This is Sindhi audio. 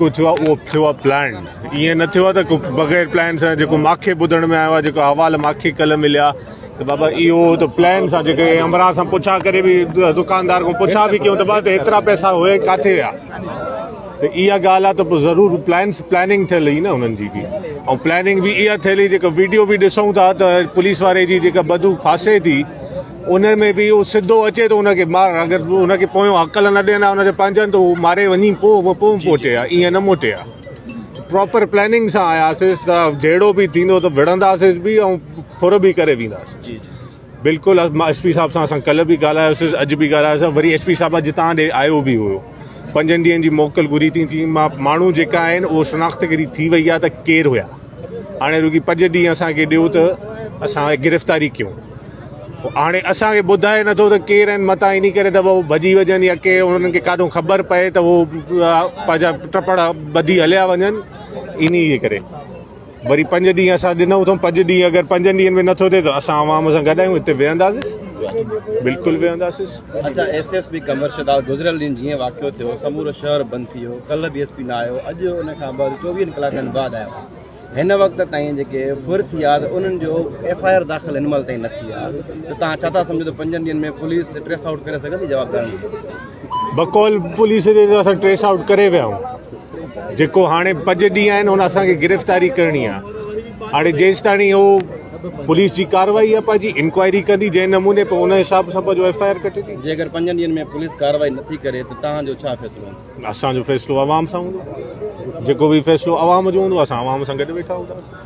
جيڪو ٿيو آهي اهو ٿيو آهي پلان ائين نه ٿيو آهي ته ڪو بغير پلان سان جيڪو ماکي ٻڌڻ ۾ آيو آهي جيڪو احوال ماکي ڪلهه مليا ته بابا اهو ته پلان سان جيڪي همراهه سان پڇا ڪري به دڪاندار کان پڇا به ڪيون ته بابا ته ايترا پئسا هئي ڪاٿي ويا ته اها ڳالهه آهي ته پوء ضرور پلان پلاننگ ٿيل هئي نه انهن جي به ۽ پلاننگ به اها ٿيل هئي جيڪا ويڊيو به ڏسون ٿا ته پوليس واري جي جيڪا بدوق ڦاسي ٿي ان ۾ به اهو سڌو اچي ٿو ان کي مار اگر ان کي پويون هڪل نه ڏين ها ان جي پنهنجن ته هو ماري وڃي پوء پوء موٽي ها ائين نه موٽي ها پراپر پلاننگ سان آياسيس ته جهيڙو به ٿيندو ته وڙهنداسيس به ۽ ڦر به ڪري وينداسين جي جي بلڪل ايس پي صاحب سان اسان ڪلهه به ڳالهايوسيس اڄ به ڳالهايوسين وري ايس پي صاحب اڄ تان ڏي آيو به هيو پنجن ڏينهن جي موڪل گهري ٿي ٿي مان ماڻهو جيڪا آهن اهو شناخت ڪري ٿي وئي آهي ته ڪير هيا هاڻي رڳي پنج ڏينهن اسان کي ڏيو ته اسان گرفتاري ڪيون هاڻي اسان کي ٻڌائي نٿو ته ڪير آهن متان انهي ڪري ته هو ڀڄي وڃن يا ڪي انهن کي ڪاڏو خبر پئي ته هو پنهنجا ٽپڙ ٻڌي هليا وڃن انهي جي ڪري وري پنج ڏينهن اسان ڏنو اٿئون پنج ڏينهن اگر پنجن ڏينهن ۾ نٿو ٿئي ته اسان عوام سان گڏ آهيون هتي ويهنداسين بلڪل ويهنداسين. اڇا S S P Qamar Shahdad گذريل ڏينهن جيئن واقعو ٿيو سمورو شهر بند ٿي ويو ڪلهه به ايس پي نه آيو اڄ ان کان بعد چوويهن ڪلاڪن بعد آيو هن وقت تائين جيڪي ڦر ٿي آ ته انهن جو ايف I R داخل هن مهل تائين نه ٿي آ ته توهان ڇا ٿا سمجهو ته پنجن ڏينهن ۾ پوليس ٽريس آئوٽ ڪري سگهندي جوابدارن کي؟ بقول پوليس جي ته اسان ٽريس آئوٽ ڪري ويا آهيون جيڪو هاڻي پنج ڏينهن آهن ان اسان کي گرفتاري ڪرڻي آ هاڻي جيستاڻي هو پوليس جي ڪارروائي آ پنهنجي انڪوائري ڪندي جنهن نموني پوء ان حساب سان پنهنجو ايف I R ڪٽيندي. جيڪر پنجن ڏينهن ۾ پوليس ڪارروائي نٿي ڪري ته توهان جو ڇا فيصلو هوندو؟ اسان جو فيصلو عوام سان هوندو جيڪو به فيصلو عوام جو هوندو اسان عوام سان گڏ ويٺا هونداسين.